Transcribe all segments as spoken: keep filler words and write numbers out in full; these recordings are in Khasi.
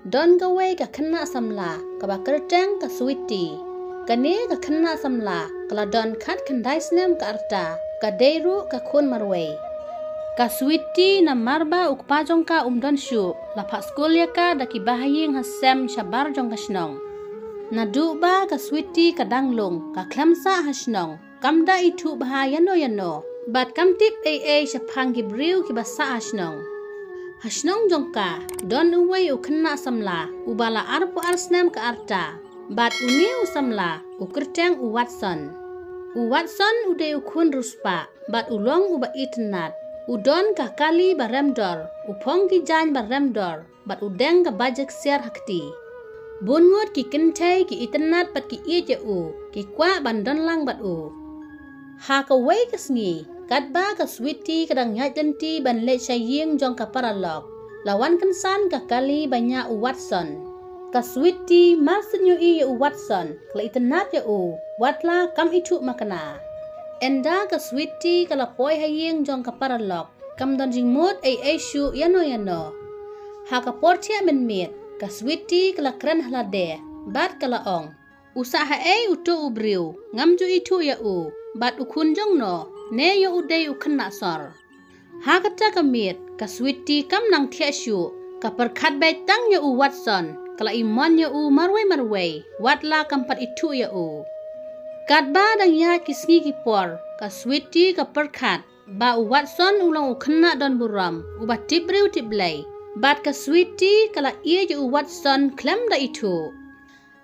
Don kawei ka khynnah samla, kaba kyrteng ka Sweety. Kane ka khynnah samla, ka la don khatkhyndai snem ka rta, ka dei ruh ka khun marwei. Ka Sweety namar ba u kpa jong ka um don shuh, la phah skul ïa ka da ki bahaïing hasem shabar jong ka shnong. Naduh ba ka Sweety ka dang lung, ka khlem sah ha shnong, kam da ithuh bha ïano ïano, bad kam tip ei ei shaphang ki briew kiba sah ha shnong. Ha shnong jong ka, don uwei u khynnah samla, uba la arphew ar snem ka rta, bad une u samla, u kyrteng u Watson. U Watson u dei u khun riewspah, bad u long uba itynnad. U don ka kali ba rem dor, u phong ki jaiñ ba rem dor, bad u deng ka baje ksiar ha kti. Bun ngut ki kynthei ki itynnad bad ki ïeit ïa u, ki kwah ban don lang bad u. Ha kawei ka sngi, katba ka Sweety ka dang ïaid lynti ban leit sha ïing jong ka paralok, la wan kynsan ka kali ba ñiah u Watson. Ka Sweety mar shu ïohi ïa u Watson, ka la itynnad ïa u, watla kam ithuh makna. Ynda ka Sweety ka la poi ha ïing jong ka paralok, kam don jingmut ei ei shuh ïano ïano. Ha ka por thiah mynmiet, ka Sweety ka la kren ha lade, bad ka la ong: "U sah haei uto u briew, ngam ju ithuh ïa u, bad u khun jong no, ne ïoh u dei u khynnah sor." Ha kata ka miet, ka Sweety kam nang thiah shuh, ka pyrkhat beit tang ïa u Watson, ka la imon ïa u marwei marwei, watla kam pat ithuh ïa u. Katba dang ïaid ki sngi ki por, ka Sweety ka pyrkhat ba u Watson u long u khynnah don burom, uba tip briew tip Blei. Bad ka Sweety ka la ïeit ïa u Watson khlem da ithuh.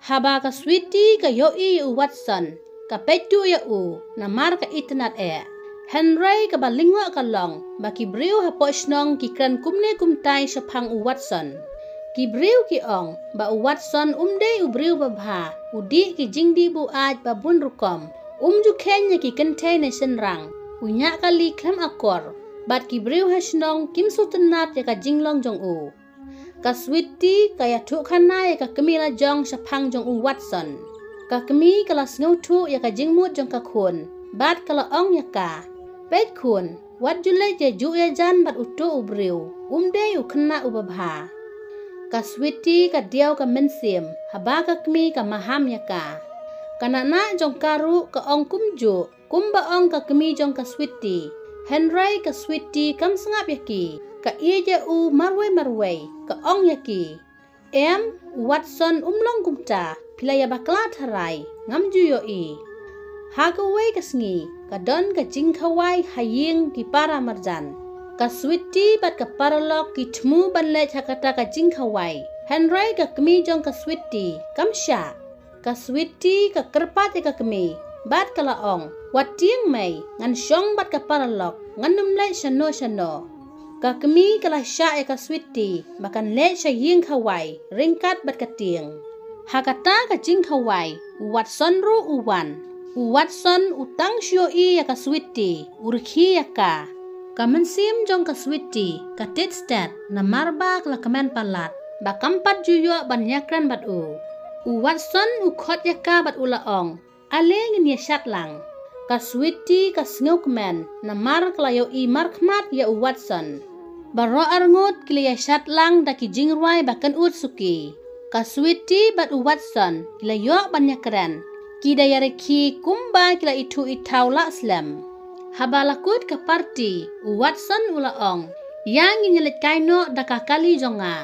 Haba ka Sweety ka ïohi ïa u Watson, ka peit duh ïa u, namar ka itynnad eh. Hynrei kaba lyngngoh ka long ba ki briew hapoh shnong ki kren kumne kumtai shaphang u Watson. Ki briew ki ong ba u Watson um dei u briew babha, u dih ki jingdih buaid ba bun rukom. Um ju kheiñ ïa ki kynthei ne shynrang, u ñiah kali khlem akor, bad ki briew ha shnong kim sngewtynnad ïa ka jinglong jong u. Ka Sweety ka ïathuhkhana ïa ka kmie lajong shaphang jong u Watson. Ka kmie ka la sngewthuh ïa ka jingmut jong ka khun, bad ka la ong ïa ka: "Peit khun, wat ju leit ïajuh ïajan bad uto u briew, um dei u khynnah uba bha." Ka Sweety ka diaw ka mynsiem, haba ka kmie ka maham ïa ka. Ka nahnah jong ka ruh ka ong kumjuh, kumba ong ka kmie jong ka Sweety. Hynrei ka Sweety kam sngap ïa ki, ka ïeit ïa u marwei marwei, ka ong ïa ki: "Em, u Watson um long kumta, phi la ïa bakla tharai, ngam ju ïohi." Ha kawei ka sngi, ka don ka jingkhawai ha ïing ki para marjan. Ka Sweety bad ka paralok ki thmu ban leit ha kata ka jingkhawai. Hynrei ka kmie jong ka Sweety kam shah. Ka Sweety ka kyrpad ïa ka kmie, bad ka la ong: "Wat tieng mei, ngan shong bad ka paralok, ngan ym leit shano shano." Ka kmie ka la shah ïa ka Sweety ba kan leit sha ïing khawai ryngkat bad ka tieng. Ha kata ka jingkhawai, u Watson ruh u wan. U Watson u tang shu ïohi ïa ka Sweety, u rkhie ïa ka. Ka mynsiem jong ka Sweety ka tied stet, namar ba ka la kmen palat ba kam pat ju ïoh ban ïakren bad u. U Watson u khot ïa ka bad u la ong: "Ale ngin ïashad lang." Ka Sweety ka sngewkmen, namar ka la ïohi markhmat ïa u Watson. Baroh arngut ki la ïashad lang da ki jingrwai ba kynud suki. Ka Sweety bad u Watson ki la ïoh ban ïakren. Ki da ïarkhie kumba ki la ithuh ithaw lah slem. Haba la kut ka party, u Watson u la ong: "Ïa ngin ïaleit kai noh da ka kali jong nga."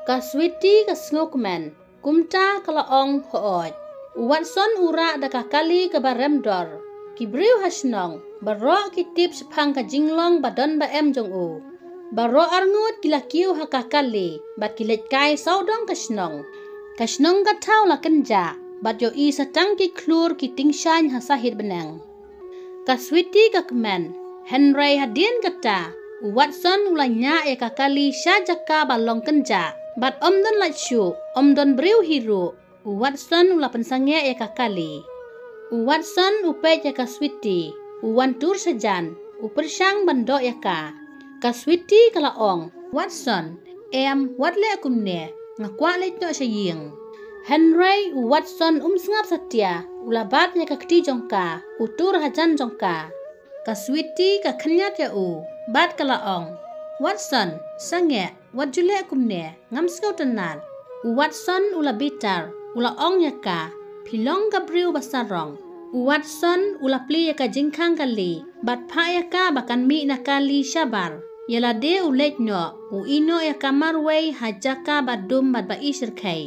Ka Sweety ka sngewkmen, kumta ka la ong: "Hooid." U Watson u rah da ka kali kaba rem dor. Ki briew ha shnong baroh ki tip shaphang ka jinglong ba don ba em jong u. Baroh arngut ki la kiew ha ka kali, bad ki leit kai sawdong ka shnong. Ka shnong ka thaw la kynjah, bad ïohi sa tang ki khlur ki tyngshaiñ ha sahit bneng. Ka Sweety ka kmen, hynrei hadien kata, u Watson u la ñiah ïa ka kali sha jaka ba long kynjah, bad ym don lait shuh, ym don briew hi ruh. U Watson u la pynsangeh ïa ka kali. U Watson u peit ïa ka Sweety, u wan tur shajan, u pyrshang ban doh ïa ka. Ka Sweety ka la ong: "Watson, em, wat leh kumne, nga kwah leit noh sha ïing." Hynrei u Watson um sngap satia, u la bat ïa ka kti jong ka, u tur hajan jong ka. Ka Sweety ka khynñiat ïa u, bad ka la ong: "Watson, sangeh, wat ju leh kumne, ngam sngewtynnad." U Watson u la bitar, u la ong ïa ka, "Phi long ka briew ba sarong." U Watson u la plie ïa ka jingkhang kali bad phah ïa ka ba kan mih na kali shabar. Ïa lade u leit noh, u ïeh noh ïa ka marwei ha jaka ba dum bad ba ishyrkhei.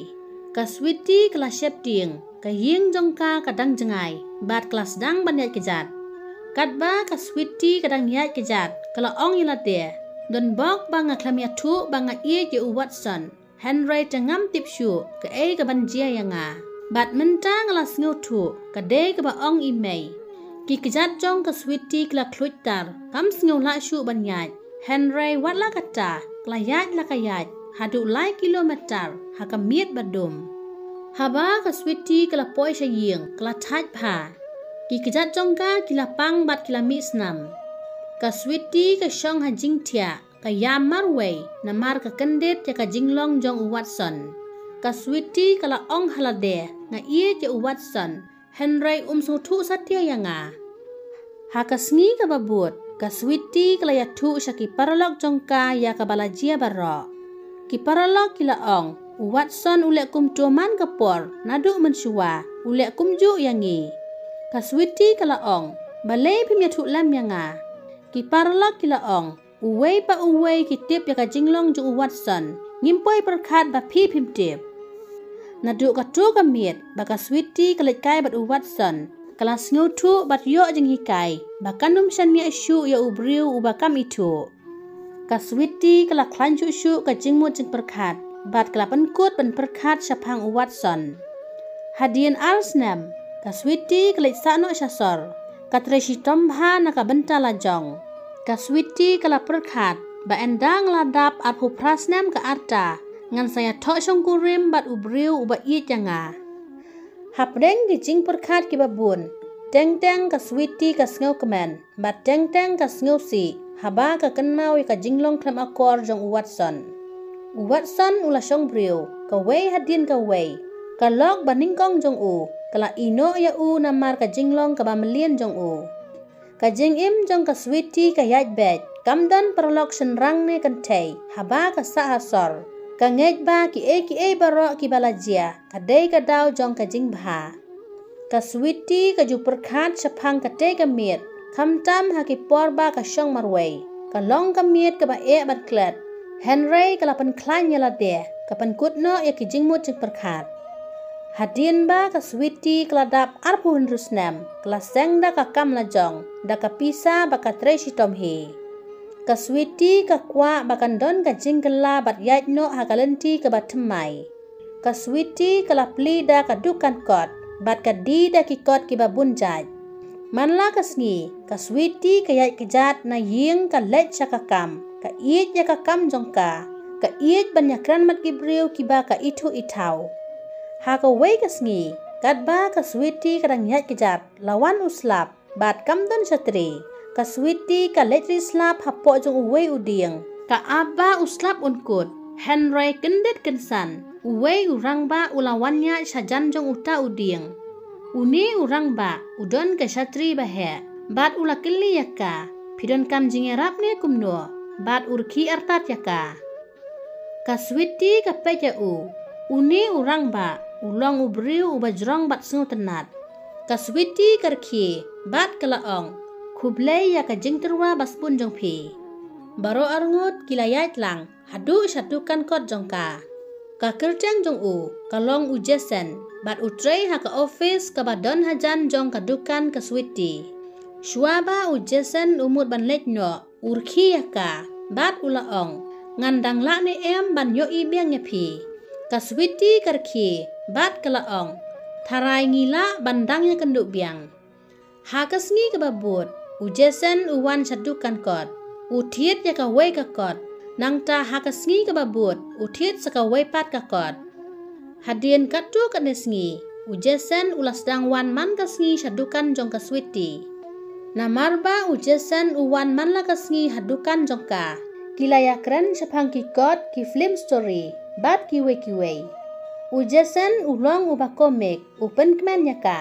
Ka Sweety ka la sheptieng, ka ïing jong ka ka dang jngai bad ka la sdang ban ïaid kjat. Katba ka Sweety ka dang ïaid kjat, ka la ong ïa lade, "Don bok ba nga khlem ïathuh ba nga ïeit ïa u Watson. Hynrei te ngam tip shuh kaei ka ban jia ïa nga. Bad mynta nga la sngewthuh, ka dei kaba ong i mei." Ki kjat jong ka Sweety ki la khluit tar, kam sngew lah shuh ban ïaid. Hynrei wat la katta, ka la ïaid la ka ïaid haduh lai kilometer ha ka miet ba dum. Haba ka Sweety ka la poi sha ïing, ka la thait bha. Ki kjat jong ka ki la pang bad ki la mih snam. Ka Sweety ka shong ha jingthiah, ka ïam marwei namar ka kyndit ïa ka jinglong jong u Watson. Ka Sweety ka la ong ha lade, "Nga ïeit ïa u Watson, hynrei um sngewthuh satia ïa nga." Ha ka sngi kaba bud, ka Sweety ka la ïathuh sha ki paralok jong ka ïa kaba la jia baroh. Ki paralok ki la ong, "U Watson u leh kumto man ka por, naduh mynshuwa u leh kumjuh ïa ngi." Ka Sweety ka la ong, "Balei phim ïathuh lem ïa nga?" Ki paralok ki la ong, "Uwei pa uwei ki tip ïa ka jinglong jong u Watson. Ngim poi pyrkhat ba phi phim tip." Naduh kato ka miet ba ka Sweety ka leit kai bad u Watson, ka la sngewthuh bad ïoh jinghikai ba kan ym shaniah shuh ïa u briew uba kam ithuh. Ka Sweety ka la khlaiñ shuh shuh ka jingmut jingpyrkhat bad ka la pynkut ban pyrkhat shaphang u Watson. Hadien ar snem, ka Sweety ka leit sah noh sha sor. Ka trei shitom bha na ka bynta la jong. Ka Sweety ka la pyrkhat ba ynda nga la dap arphew phra snem ka rta, ngan sa ïathoh shongkurim bad u briew uba ïeit ïa nga. Hapdeng ki jingpyrkhat kiba bun, teng teng ka Sweety ka sngewkmen bad teng teng ka sngewsih haba ka kynmaw ïa ka jinglong khlem akor jong u Watson. U Watson u la shong briew, kawei hadien kawei. Ka lok ba nyngkong jong u ka la ïeh noh ïa u namar ka jinglong kaba mlien jong u. Ka jingim jong ka Sweety ka ïaid beit, kam don paralok shynrang ne kynthei haba ka sah ha sor. Ka ngeit ba kiei kiei baroh kiba la jia ka dei ka daw jong ka jingbha. Ka Sweety ka ju pyrkhat shaphang katei ka miet, khamtam ha ki por ba ka shong marwei. Ka long ka miet kaba eh bad klet. Hynrei ka la pynkhlaiñ ïa lade, ka pynkut noh ïa ki jingmut jingpyrkhat. Hadien ba ka Sweety ka la dap arphew hynriew snem, ka la seng da ka kam la jong, da ka pisa ba ka trei shitom hi. Ka Sweety ka kwah ba kan don ka jingkylla bad ïaid noh ha ka lynti kaba thymmai. Ka Sweety ka la plie da ka dukan kot bad ka die da ki kot kiba bun jait. Man la ka sngi, ka Sweety ka ïaid kjat na ïing, ka leit sha ka kam, ka ïeit ïa ka kam jong ka, ka ïeit ban ïakren bad ki briew kiba ka ithuh ithaw. Ha kawei ka sngi, katba ka Sweety ka dang ïaid kjat, la wan u slap bad kam don shatri. Ka Sweety ka leit ri slap hapoh jong uwei u dieng. Ka ap ba u slap un kut, hynrei kyndit kynsan, uwei u rangbah u la wan ïaid shajan jong uta u dieng. Une u rangbah u don ka shatri ba heh bad u la kylli ïa ka, "Phi donkam jingïarap ne kumno?" Bad u rkhie artat ïa ka. Ka Sweety ka peit ïa u. Une u rangbah u long u briew uba jrong bad sngewtynnat. Ka Sweety ka rkhie bad ka la ong, "Khublei ïa ka jingtyrwa ba sbun jong phi." Baroh arngut ki la ïaid lang haduh sha dukan kot jong ka. Ka kyrteng jong u ka long u Jason bad u trei ha ka ophis kaba don hajan jong ka dukan ka Sweety. Shuwa ba u Jason u mut ban leit noh, u rkhie ïa ka bad u la ong, "Ngan dang lah ne em ban ïohi biang ïa phi?" Ka Sweety ka rkhie bad ka la ong, "Tharai ngi lah ban dang ïakynduh biang." Ha ka sngi kaba bud, u Jason u wan sha dukan kot. U thied ïa kawei ka kot. Nangta ha ka sngi kaba bud, u thied sa kawei pat ka kot. Hadien katto katne sngi, u Jason u la sdang wan man ka sngi sha dukan jong ka Sweety. Namar ba u Jason u wan man la ka sngi ha dukan jong ka, ki la ïakren shaphang ki kot, ki film story bad kiwei kiwei. U Jason u long uba komik, u pynkmen ïa ka.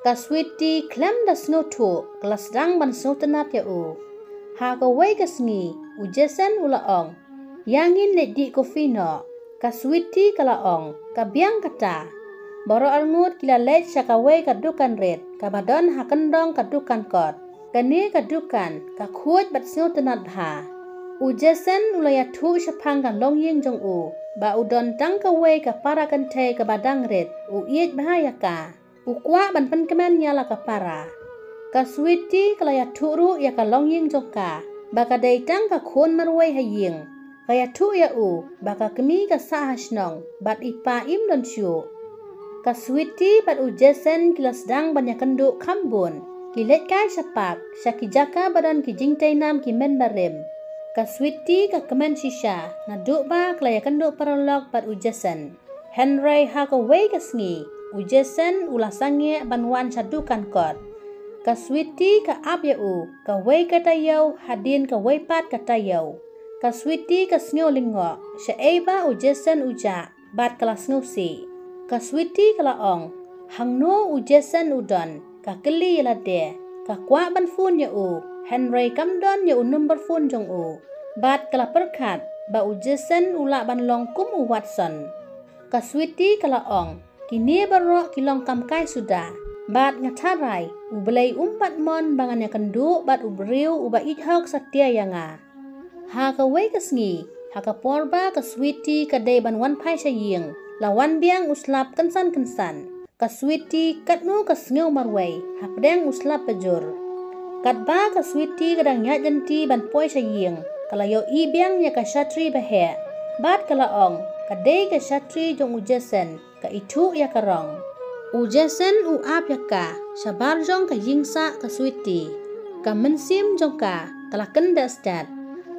Ka Sweety khlem da sngewthuh ka la sdang ban sngewtynnat ïa u. Ha kawei ka sngi, u Jason u la ong, "Ïa ngin leit dih kofi noh." Ka Sweety ka la ong, ka biang kata. Baroh arngut ki la leit sha kawei ka dukan rit, kaba don ha kyndong ka dukan kot. Kane ka dukan, ka khuid bad sngewtynnad bha. U Jason u la ïathuh shaphang ka longïing jong u, ba u don tang kawei ka para kynthei kaba dang rit, u ïeit bha ïa ka. U kwah ban pynkmen ïa la ka para. Ka Sweety ka la ïathuh ruh ïa ka longïing jong ka, ba ka dei tang ka khun marwei ha ïing. Ka ïathuh ïa u, ba ka kmie ka sah ha shnong, bad i pa im don shuh. Ka Sweety bad u Jason ki la sdang ban ïakynduh kham bun. Ki leit kai sha park, sha ki jaka ba don ki jingtei nam ki mynbarim. Ka Sweety ka kmen shisha, naduh ba ka la ïakynduh paralok bad u Jason. Hynrei ha kawei ka sngi, u Jason u la sangeh ban wan sha dukan kot. Ka Sweety ka ap ïa u, kawei ka taïew, hadien kawei pat ka taïew. Ka Sweety ka sngew lyngngoh, shaei ba u Jason u jah, bad ka la sngewsih. Ka Sweety ka la ong, hangno u Jason u don, ka kylli ïa lade, ka kwah ban phone ïa u, hynrei kam don ïa u number phone jong u. Bad ka la pyrkhat, ba u Jason u lah ban long kum u Watson. Ka Sweety ka la ong, kine baroh ki long kam kai suda. Bad nga tharai, U Blei um pat mon ba ngan ïakynduh bad u briew uba ïeit hok satia ïa nga. Ha kawei ka sngi, ha ka por ba ka Sweety ka dei ban wan phai sha ïing, la wan biang u slap kynsan kynsan. Ka Sweety katno ka sngew marwei, hapdeng u slap bajur. Katba ka Sweety ka dang ïaid lynti ban poi sha ïing, ka la ïohi biang ïa ka shatri ba heh. Bad ka la ong, ka dei ka shatri jong u Jason, ka ithuh ïa ka rong. U Jason u ap ïa ka, shabar jong ka ïing sah ka Sweety. Ka mynsiem jong ka, ka la kyndeh stet.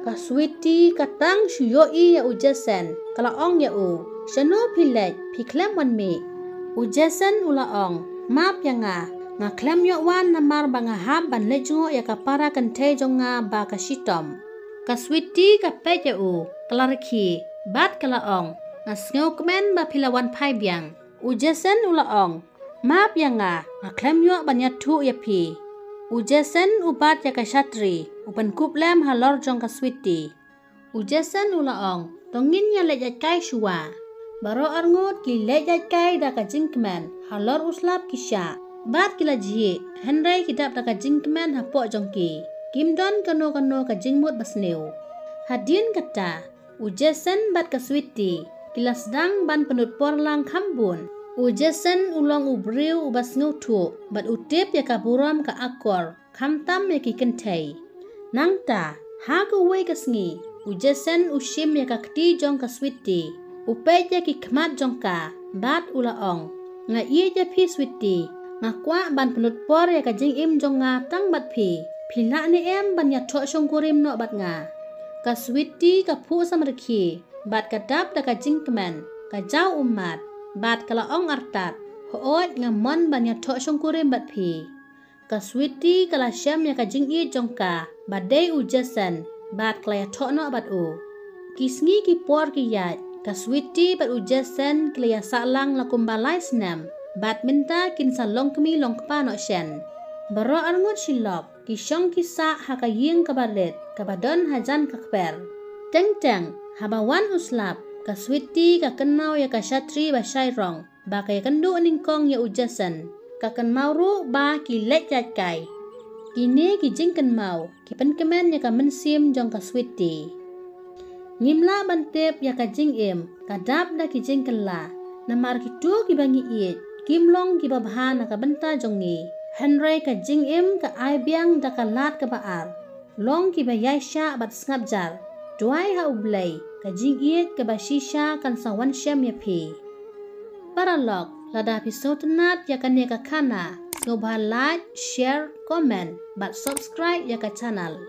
Ka Sweety ka tang shu ïohi ïa u Jason, ka la ong ïa u, shano phi leit, phi khlem wan mih. U Jason u la ong, map ïa nga, nga khlem ïoh wan namar ba nga hap ban leit jngoh ïa ka para kynthei jong nga ba ka shitom. Ka Sweety ka peit ïa u, ka la rkhie, bad ka la ong, nga sngewkmen ba phi la wan phai biang. U Jason u la ong, map ïa nga, nga khlem ïoh ban ïathuh ïa phi. U Jason u bat ïa ka shatri, u pynkup lem halor jong ka Sweety. U Jason u la ong, to ngin ïa leit ïakai shuwa. Baroh arngut ki leit ïakai da ka jingkmen, halor u slap ki shah. Bad ki la jhieh, hynrei ki dap da ka jingkmen hapoh jong ki. Kim don kano kano ka jingmut basniew. Hadien kata, u Jason bad ka Sweety, ki la sdang ban pynlut por lang kham bun. U Jason u long u briew uba sngewthuh, bad u tip ïa ka burom ka akor, khamtam ïa ki kynthei. Nangta, ha kawei ka sngi, u Jason u shim ïa ka kti jong ka Sweety, u peit ïa ki khmat jong ka, bad u la ong, nga ïeit ïa phi Sweety, nga kwah ban pynlut por ïa ka jingim jong nga tang bad phi. Phi lah ne em ban ïathoh shongkurim noh bad nga. Ka Sweety ka phuh samrkhie, bad ka dap da ka jingkmen, ka jaw ummat, bad ka la ong artat, hooid nga mon ban ïathoh shongkurim bad phi. Ka Sweety ka la shem ïa ka jingïeit jong ka, ba dei u Jason, bad ka la ïathoh noh bad u. Ki sngi ki por ki ïaid, ka Sweety bad u Jason ki la ïasah lang la kumba lai snem, bad mynta kin sa long kmie long kpa noh shen. Baroh arngut shilok, ki shong ki sah ha ka ïing kaba rit, kaba don hajan ka kper. Teng teng, haba wan u slap, ka Sweety ka kynmaw ïa ka shatri ba shai rong, ba ka ïakynduh nyngkong ïa u Jason, ka kynmaw ruh ba ki leit ïaid kai. Kine ki jingkynmaw, ki pynkmen ïa ka mynsiem jong ka Sweety. Ngim lah ban tip ïa ka jingim, ka dap da ki jingkylla, namar kito kiba ngi ïeit, kim long kiba bha na ka bynta jong ngi. Hynrei ka jingim ka ai biang da ka lad kaba ar. Long kiba ïaishah bad sngap jar. Duwai ha U Blei, ka jingïeit kaba shisha kan sa wan shem ïa phi. Paralok, lada phi sngewtynnad ïa kane ka khana, sngewbha like, share, comment, bad subscribe ïa ka channel.